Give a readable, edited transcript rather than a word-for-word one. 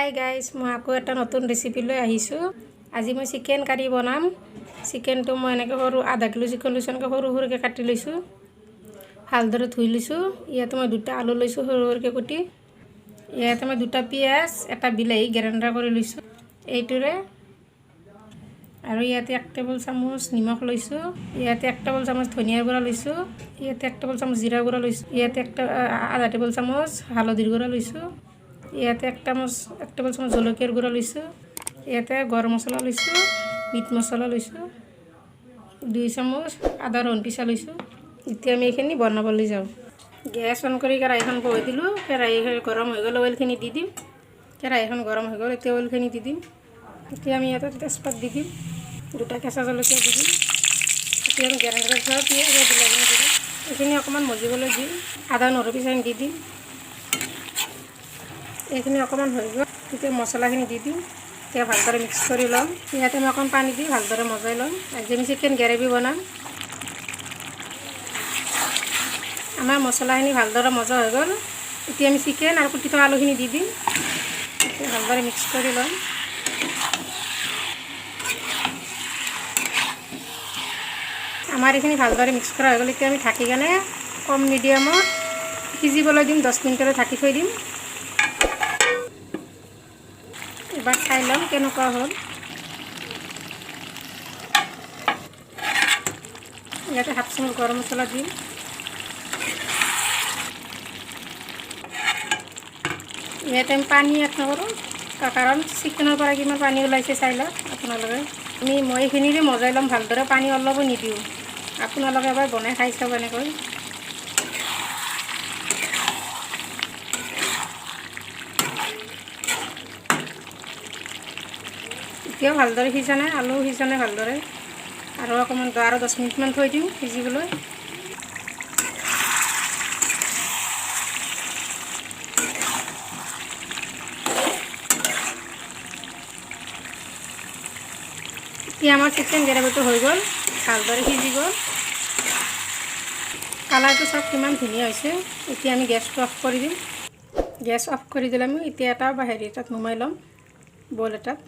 Hi guys, মই আকৌ এটা নতুন ৰেচিপি লৈ আহিছোঁ। আজি মই চিকেন কাৰী বনাম। চিকেনটো মই এনেকৈ সৰু আধা কিলো চিকেন লৈছোঁ, এনেকৈ সৰু সৰুকৈ কাটি লৈছোঁ, ভালদৰে ধুই লৈছোঁ। ইয়াতে মই দুটা আলু লৈছোঁ সৰু সৰুকৈ কুটি। ইয়াতে মই দুটা পিঁয়াজ, এটা বিলাহী গ্ৰাইণ্ডাৰ কৰি লৈছোঁ এইটোৰে। আৰু ইয়াতে 1 টেবুল চামুচ নিমখ লৈছোঁ, ইয়াতে 1 টেবুল চামুচ ধনিয়াৰ গুড়া লৈছোঁ, ইয়াতে 1 টেবুল চামুচ জিৰা গুড়া লৈছোঁ, ইয়াতে আধা টেবুল চামুচ হালধিৰ গুড়া লৈছোঁ, ইয়াতে 1 টেবুল চামুচ জলকীয়াৰ গুড়া লৈছোঁ, ইয়াতে গৰম মছলা লৈছোঁ, মিট মছলা লৈছোঁ, 2 চামুচ আদা ৰহুন পিছা লৈছোঁ। এতিয়া আমি এইখিনি বনাবলৈ যাওঁ। গেছ অন কৰি কেৰাহীখন বহাই দিলোঁ। কেৰাহীখন গৰম হৈ গ'ল, অইলখিনি দি দিম। কেৰাহীখন গৰম হৈ গ'ল, এতিয়া অইলখিনি দি দিম। এতিয়া আমি ইয়াতে তেজপাত দি দিম, দুটা কেঁচা জলকীয়া দি দিম। এতিয়া আমি গ্ৰাইণ্ডাৰত থোৱা পিঁয়াজ আৰু বিলাহীখিনি দি দিম। এইখিনি অকণমান মজিবলৈ দিম। আদা নহৰু পিছাখিনি দি দিম। এইখিনি অকণমান হৈ গ'ল, এতিয়া মছলাখিনি দি দিম। এতিয়া ভালদৰে মিক্স কৰি ল'ম। ইয়াতে মই অকণ পানী দি ভালদৰে মজাই ল'ম। আজি আমি চিকেন গ্ৰেভি বনাম। আমাৰ মছলাখিনি ভালদৰে মজা হৈ গ'ল। এতিয়া আমি চিকেন আৰু কুটি থকা আলুখিনি দি দিম। এতিয়া ভালদৰে মিক্স কৰি ল'ম। আমাৰ এইখিনি ভালদৰে মিক্স কৰা হৈ গ'ল। এতিয়া আমি ঢাকি কেনে কম মিডিয়ামত সিজিবলৈ দিম। 10 মিনিটলৈ ঢাকি থৈ দিম। এবাৰ চাই ল'ম কেনেকুৱা হ'ল। ইয়াতে 1/2 চামুচ গৰম মছলা দিম। ইয়াতে আমি পানী এড নকৰোঁ, কাৰণ চিকেনৰ পৰা কিমান পানী ওলাইছে চাই লওক আপোনালোকে। মই এইখিনিৰে মজাই ল'ম ভালদৰে, পানী অলপো নিদিওঁ। আপোনালোকে এবাৰ বনাই খাই চাব এনেকৈ। এতিয়াও ভালদৰে সিজা নাই, আলুও সিজা নাই ভালদৰে। আৰু অকণমান আৰু 10 মিনিটমান থৈ দিম সিজিবলৈ। এতিয়া আমাৰ চিকেন গ্ৰেভিটো হৈ গ'ল, ভালদৰে সিজি গ'ল। কালাৰটো চাওক কিমান ধুনীয়া হৈছে। এতিয়া আমি গেছটো অফ কৰি দিম। গেছ অফ কৰি দিলে আমি এতিয়া এটা হেৰি এটাত নুমাই ল'ম, বল এটাত।